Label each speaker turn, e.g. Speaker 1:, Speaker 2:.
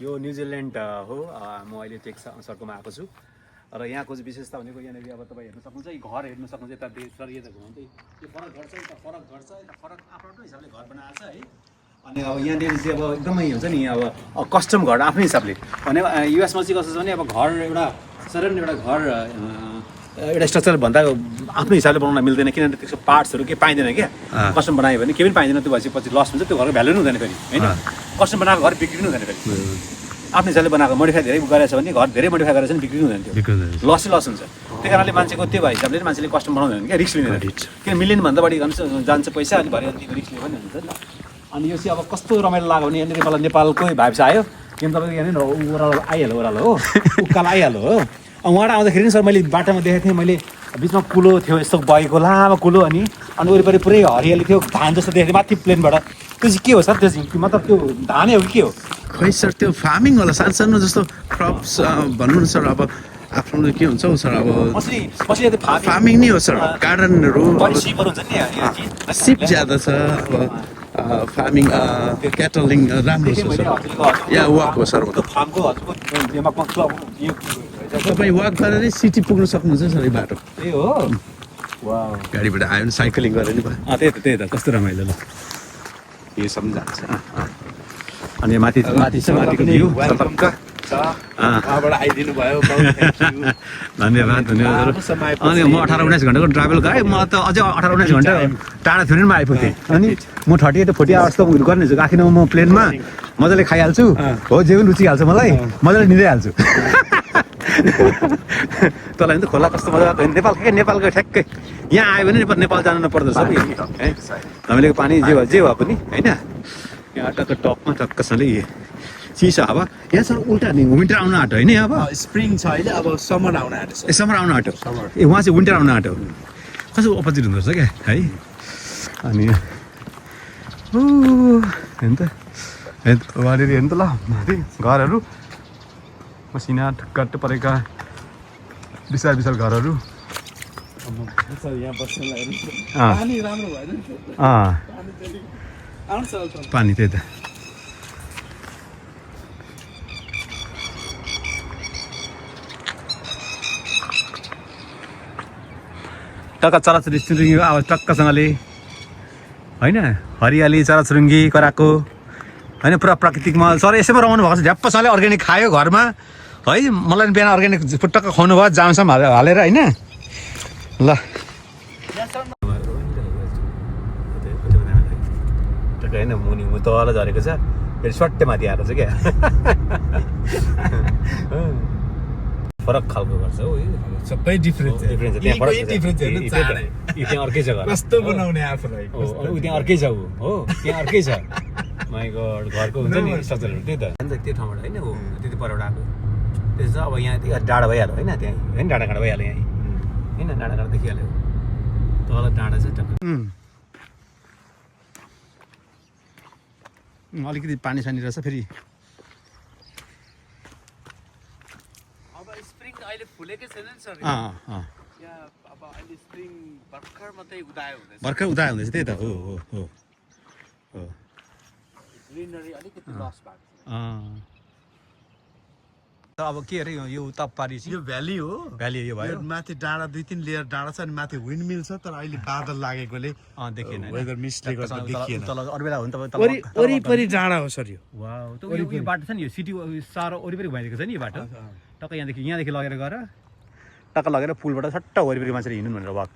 Speaker 1: यो न्युजिल्यान्ड हो म अहिले टेक सर्कलमा आएको छु र यहाँको चाहिँ विशेषता भनेको यहाँनिर अब तपाईँ हेर्न सक्नुहुन्छ यो घर हेर्न सक्नुहुन्छ यता देशर यता घुमाउँदै यो फरक घर छ यता फरक घर छ यता फरक आफ्नो हिसाबले घर बनाएको छ है अनि अब यहाँनिर चाहिँ अब एकदमै हुन्छ नि अब कस्टम घर आफ्नै हिसाबले भने युएसमा चाहिँ कस्तो छ भने अब घर एउटा सडन एउटा घर एउटा स्ट्रक्चर भन्दा आफ्नो हिसाबले बनाउन मिल्दैन किनभने त्यसको पार्ट्सहरू केही पाइँदैन क्या कस्टम बनायो भने केही पनि पाइँदैन त्यो भएपछि पछि लस हुन्छ त्यो घरको भ्यालु नै हुँदैन फेरि होइन कस्टम बनाएको घर बिक्री हुँदैन फेरि आफ्नो हिसाबले बनाएको मोडिफाई धेरै गरेछ भने घर धेरै मोडिफाई गरेछ भने बिक्री हुँदैन त्यो लस हुन्छ त्यही कारणले मान्छेको त्यो भए हिसाबले मान्छेले कस्टम बनाउँदैन क्या रिस्क लिँदैन किन मिलियनभन्दा बढी जान्छ पैसा अनि भरे अन्तिको रिस्क लियो पनि हुन्छ नि त अनि यो चाहिँ अब कस्तो रमाइलो लाग्यो भने यहाँनिर मलाई नेपालकै भाइब्स आयो किन तपाईँको यहाँनिर ओह्रालो आइहाल्यो ओह्रालो हो उकालो आइहाल्यो हो उहाँबाट आउँदाखेरि नि सर मैले बाटोमा देखेको थिएँ मैले बिचमा कुलो थियो यस्तो बगेको लामो कुलो अनि वरिपरि पुरै हरियाली थियो धान जस्तो देखेको माथि प्लेनबाट त्यो चाहिँ के हो सर त्यो चाहिँ मतलब त्यो धानै हो कि के हो
Speaker 2: खै सर त्यो फार्मिङ होला सानो जस्तो क्रप्स भन्नु न सर अब आफ्नो के हुन्छ हौ सर अब फार्मिङ नै हो सर गार्डनहरू सिप ज्यादा छ अब फार्मिङ क्याटलिङ राम्रो छ सर या वाक हो सर तपाईँ वाक गरेर सिटी पुग्न सक्नुहुन्छ सर यो बाटो
Speaker 1: ए हो
Speaker 2: गाडीबाट आयो भने साइक्लिङ गरेर नि भयो
Speaker 1: त्यही त कस्तो रमाइलो ल
Speaker 2: यो सम्झान्छ
Speaker 1: अनि माथि माथिको भ्यू सतक्क
Speaker 2: उहाँबाट आइदिनु भयो
Speaker 1: धन्यवाद अनि म 18-19 घन्टाको ट्राभल गरेँ म त अझै 18-19 घन्टा टाढा थियो नि म आइपुग्थेँ अनि म 38-40 आवर्स त उयो गर्ने छु राखिन म प्लेनमा मजाले खाइहाल्छु हो जे पनि रुचिहाल्छ मलाई मजाले निदाइहाल्छु तँलाई त खोला कस्तो मजा नेपाल नेपालको ठ्याक्कै यहाँ आयो भने नेपाल जानु नपर्दो रहेछ हामीलेको पानी जे भए पनि होइन यहाँ टक्क टपमा टक्कसँगले चिसो हावा यहाँ सर उल्टा नि विन्टर आउन आँटो होइन अब
Speaker 2: स्प्रिङ छ अहिले अब समर आउन आँटो छ
Speaker 1: समर आउन आँटो उहाँ चाहिँ विन्टर आउन आँटो कस्तो अपोजिट हुँदो रहेछ क्या है अनि हेर्नु त वहाँनिर हेर्नु त ल माथि घरहरू मसिना ठुक्काट परेका विशाल घरहरू पानी त्यही त टक्क चराचुरुङ्गी आवाज टक्कसँगले होइन हरियाली चराचुरुङ्गी कराएको होइन पुरा प्राकृतिकमा सर यसैमा रमाउनु भएको छ झ्याप्पसँगले अर्ग्यानिक खायो घरमा है मलाई बिहान अर्ग्यानिक टक्क खुवाउनु भयो जामसाम हालेर होइन ल होइन मुनि तल झरेको छ फेरि सट्टै माथि आएको छ क्या फरक खालको गर्छ हो
Speaker 2: सबै डिफरेन्स
Speaker 1: त्यहाँ अर्कै छ
Speaker 2: कस्तो बनाउने आफूलाई
Speaker 1: त्यहाँ अर्कै छ हो त्यहाँ अर्कै छ माइ गड घरको हुन्छ नि स्ट्रक्चरहरू त्यही त त्यो ठाउँबाट होइन हो त्यति परबाट आएको त्यसो अब यहाँ डाँडा भइहाल्यो होइन त्यहाँ होइन डाँडा भइहाल्यो यहाँ होइन डाँडा देखिहाल्यो तल डाँडा छ टक्क अलिकति पानी सानी रहेछ फेरि
Speaker 3: अब स्प्रिङ अहिले फुलेकै छैन नि सर अब अहिले स्प्रिङ भर्खर मात्रै उदायो
Speaker 1: हुँदैछ त्यही त हो
Speaker 3: ग्रिनरी अलिकति लस भएको छ
Speaker 1: अब के अरे यो तपपारी
Speaker 2: यो भ्याली हो
Speaker 1: यो भयो
Speaker 2: माथि डाँडा 2-3 लेयर डाँडा छ अनि माथि विन्ड मिल छ तर अहिले बादल लागेकोले
Speaker 1: देखिएन
Speaker 2: वेदर मिस्टले गर्दा देखिएन
Speaker 1: तल अरू बेला हो नि तपाईँ
Speaker 2: वरिपरि डाँडा हो सर यो
Speaker 1: वाउ त्यो यो बाटो छ नि यो सिटी सारो वरिपरि घुमाइदिएको छ नि यो बाटो टक्क यहाँदेखि लगेर गएर टक्क लगेर पुलबाट सट्ट वरिपरि मान्छेले हिँड्नु भनेर वाक